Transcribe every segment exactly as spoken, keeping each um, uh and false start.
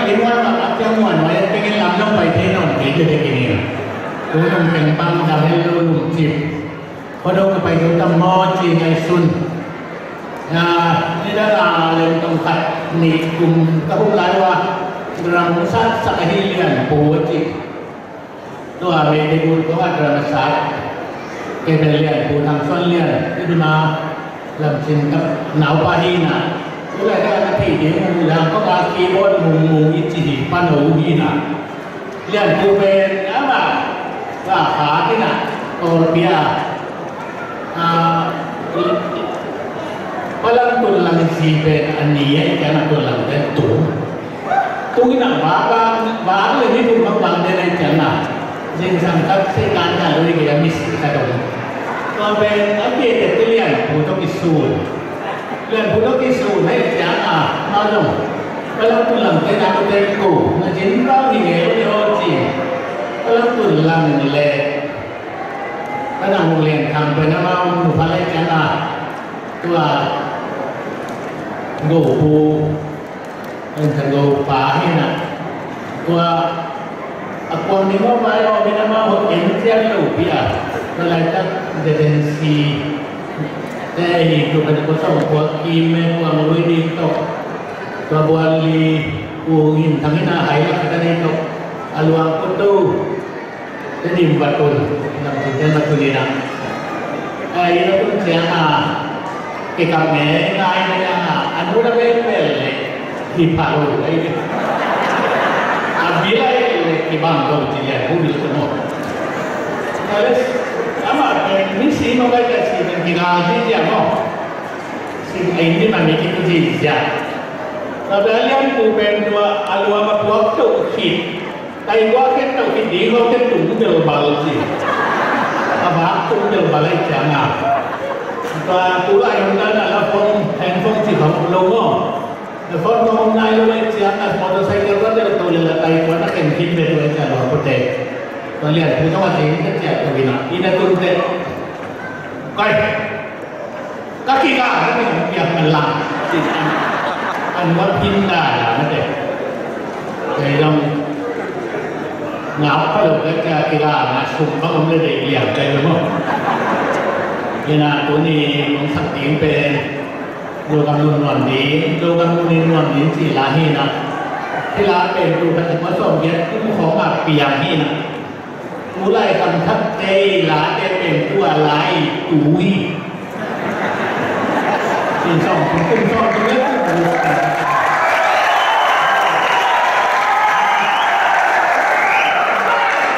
Inn muan mah a kiang muan mah, en pengin lam dong pai thei nawn kei, kei, kei, kei ni. Inn dong peng bang dam en lo lungcip. Khuadong ka pai zo tam maw ci ngaihsun. Nidang a lem tong khat nih kum ka hum lai ua, ram sat sak ahi Lianpu a ci. Tua mei te bu ko a ram sat. Kei pen Lianpu Thang Suan Lian, i duna lam sin ka naupa hi na. Tulai ka na thei ding, lam ko ka keyboard mung mung i ci hi, pano hi na. Lianpu pen ama ka kha ti na, Kawlpi a, a, Pa Lam Tun Lang zi pen a ni a, i ciang a Tun Lang pen tung. Tung in a vak, vak, vak le ni tung vak vak den a, i ciang a zingsang tak se kan na lui ke a mi si ka dong. Tua pen a pia te te Lianpu tawh kisun. Lianpu tawh kisun a, i ciang a, ma dong. Pa Lam Tun Lang te na ko te ko, na zin vak ni nge lo ni ho ci. Pa Lam Tun Lang le Pa Nang Hong Lian Thang pen amau nu pha le ciang a, tua Go Pu, en Thang Go pa hi na. Tua a kuang ni mo pai lo, mi na ma ho en cian lo pi a. Tua lai tak dedensi te hi, tua kan ko song kuang kim me kuang lui ni to. Tua buan li kuang in thang in a hai la ka ni to. A luang ko to. Te dim va tun, nam tun te va tun ina. Ai, ina tun ciang a, kikap ngai ngai ciang a, a nu na bel bel le, hi pha lo, ai. A bil ai le, kibang lo ci le, hu bil lo mo. Kales, ama pen, mi si mo kai ka si pen, kikap ci ciang mo. Si ai ni ma mi ki tu ci ciang. Tua bel Lianpu pen tua, a lua ma puak to khit. Taigua khen tau kiding lo khen tung bel bal ci. A bak tung bel bal ai ciang a. Tua tu lai hun dan a la phone, handphone ci khong lo mo. La phone khong nai lo ai ciang a, motorcycle va del to le la taigua na khen khin be tu ai ciang lo ko te. Tua Lianpu tong a ciang ka ciang tu ina. Ina tun te. Kai. Ka kigah na te, ka piak man lang. An wa phin da la na te. Kei dong ngap pa lo ka kigah na sum pa om le dei liang kei lo mo. Ina tuni kong sak ding pen Zogam Nun Nuam Ding, Zogam Nun Nuam Ding ci la hi na. Hi la pen tu ka tek ma sawm giat kum khong a piang hi na. Tulai khangthak te i la te pen tua lai tu hi. Kum sawm kum, kum sawm kum le kum kum.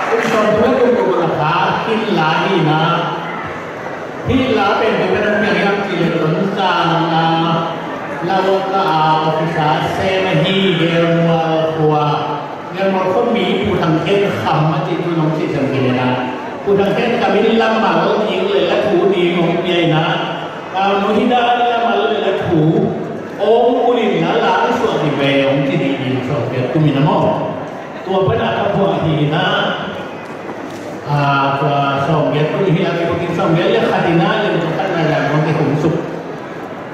Kum sawm kum le kum kum la kha khin la hi na. Hih la pen tua pen a piang hiam cih leh Tonzang a, Lawka a officer sem ahi Gelmual khua. Gelmual khua mi Pu Thang Khen Kham a cih tu nong cih sem hi leh na. Pu Thang Khen Kham in lamal ding le la thu ding hong pia in a. Pau no hi dan lamal le la thu. Ong ulin la la suak hi ve hong ci ding in suak pia tum in a maw. Tua pan a ka phuah hi na. A, tua sawm giat kum hi a, kibukin sawm giat le khat hi na, lim tuk khat na lam kong te hong suk.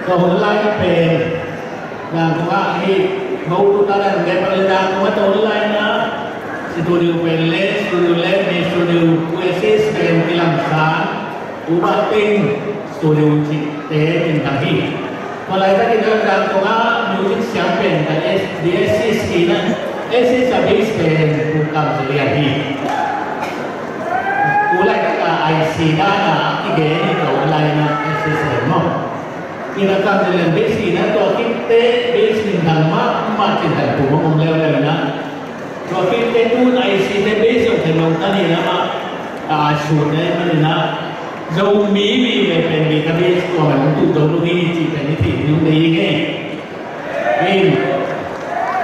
Tua hun lai na pen, na kong a hi, go tu ta na, nge pa le na, kong a tua hun lai na, studio pen le, studio le, mi studio, U S S pen, kilam san, U Bah Teng studio cihte min thang hi. Tua laitakin a dang kong a music siam pen ka S, D S C C na, S S a bass pen Pu Kam Za Lian hi. Pu laitak a I C dan a kigen hi ka ua lai na S S pen maw. Ina Kam Za Lian bass hi na tua kikte bass min thang mahmah cin thang pu mah om leuleu na. Tua khit teh tun I C te bass zong thei lo ta ni lam ah, a, sun ne man in ah, Zomi vive pen bik a bass tua man hong tuh zo lo hi cih pen i theih ding uh nei ing ei. In,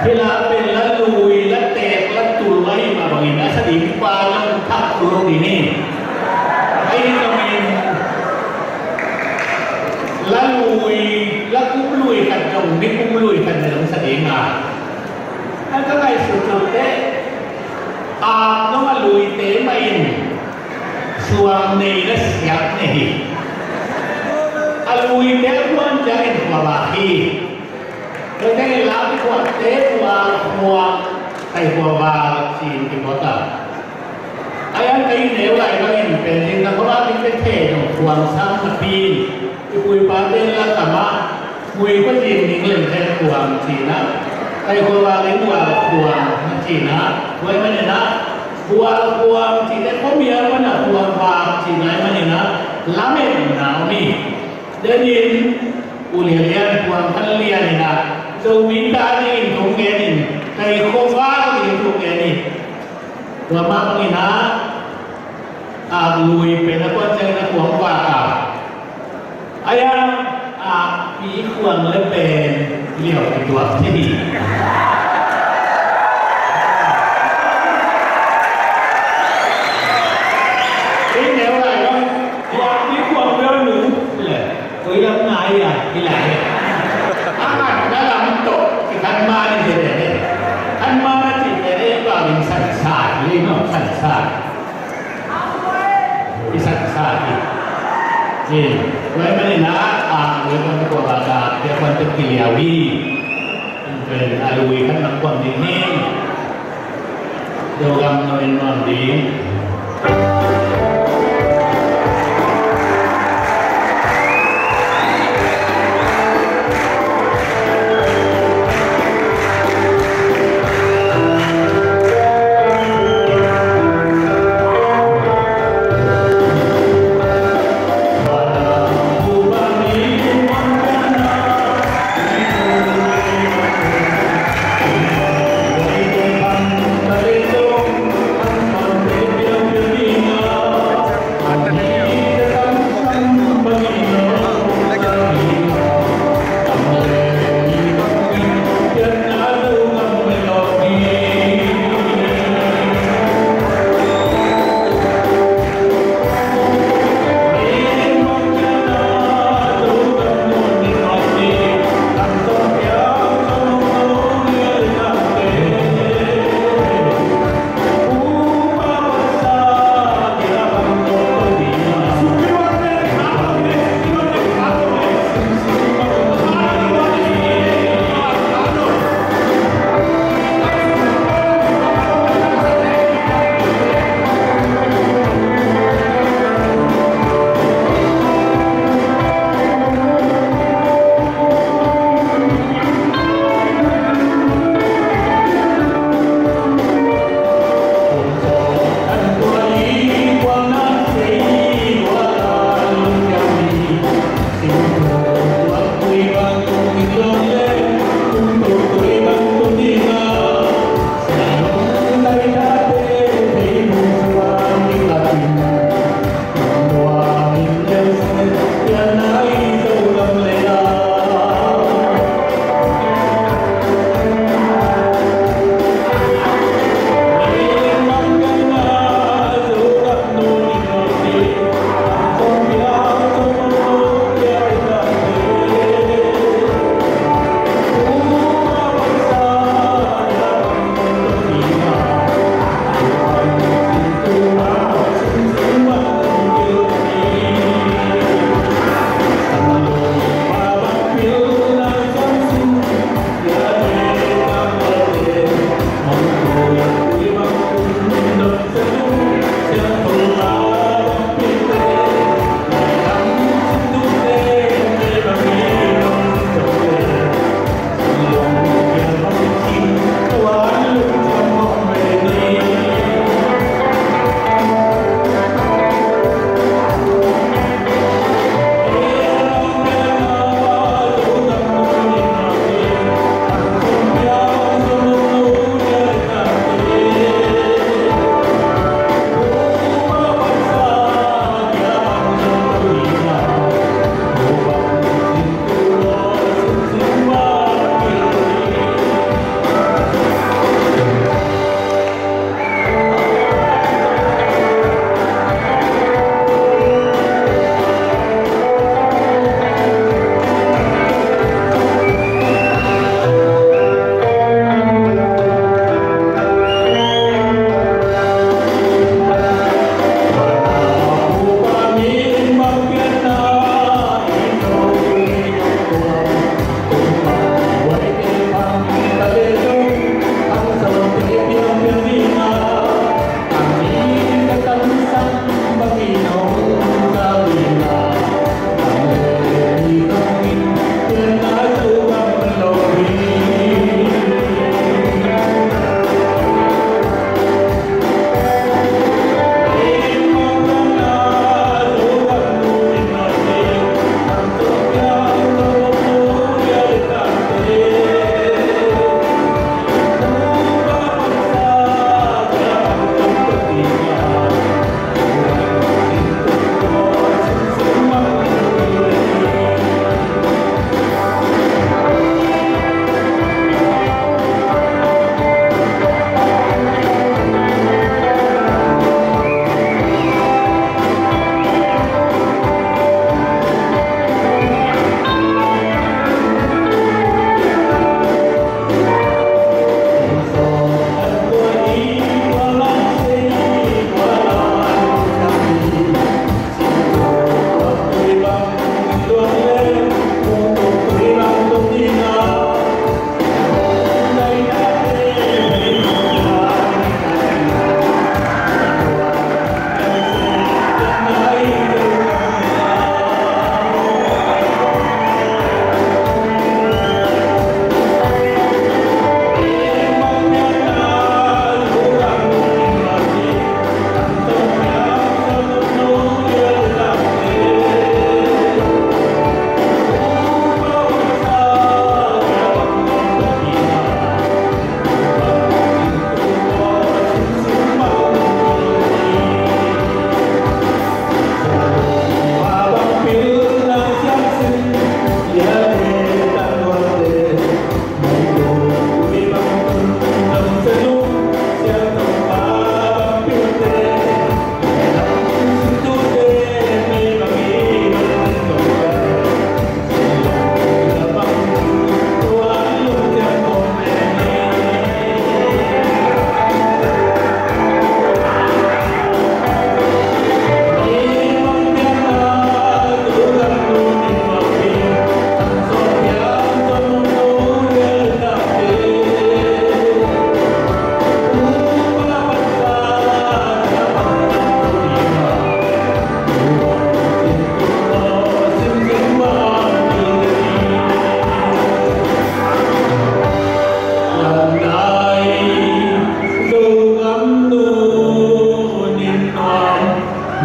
hih la pen la lui, la teek, la tul mah hi mah bangin a sa ding pa zong thak tul lo ding hi. Ahi zongin la lui, la kum lui khat zong, ni kum lui khat zong sa ding a. A ka ngaihsut loh teh, a, nong a luite mah in suang nei na siak nei hi. A luite a kuan ciangin khuavak hi. Tua ciangin lam Te khuang khuang, kai khuang val cin kibuak a. Ai an kai neu lai bangin pen ding na khuang val ding te thei dong khuang sam na pi. I pu i pa te la kama mui khuang ding ding lem te khuang cin a. Kai khuang val ding val khuang na cin a. Khuang man na val khuang cin te khuang mial man na khuang val cin a man na lamen na mi. Denin, u lian lian, puang kan lian ina, Zomi ta dingin thong ngenin, kai khuang val dingin thong ngenin. Tua mah bangin a, a lui pen a kuan ciang ina kuang vak a. Ai a, a pi khuang le pen liau kituak thei hi. Ei neu lai lo, a pi khuang liau nu le. Ui lam nai a, i lai. A ngat na lam tok, i khan ma ni de de de. Khan ma na ci de de, ba min san sa, i no san sa. I san sa i. I, ui ma ni na, a, ui kan ko ba ka, ya kan te ki liawi. Pen a lui kan na kuan ding hi. Dogam no in non ding.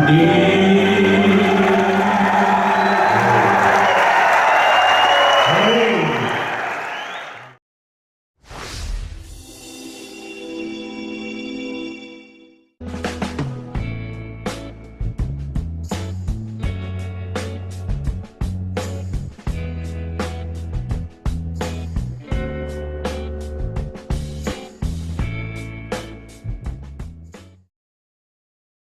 Ih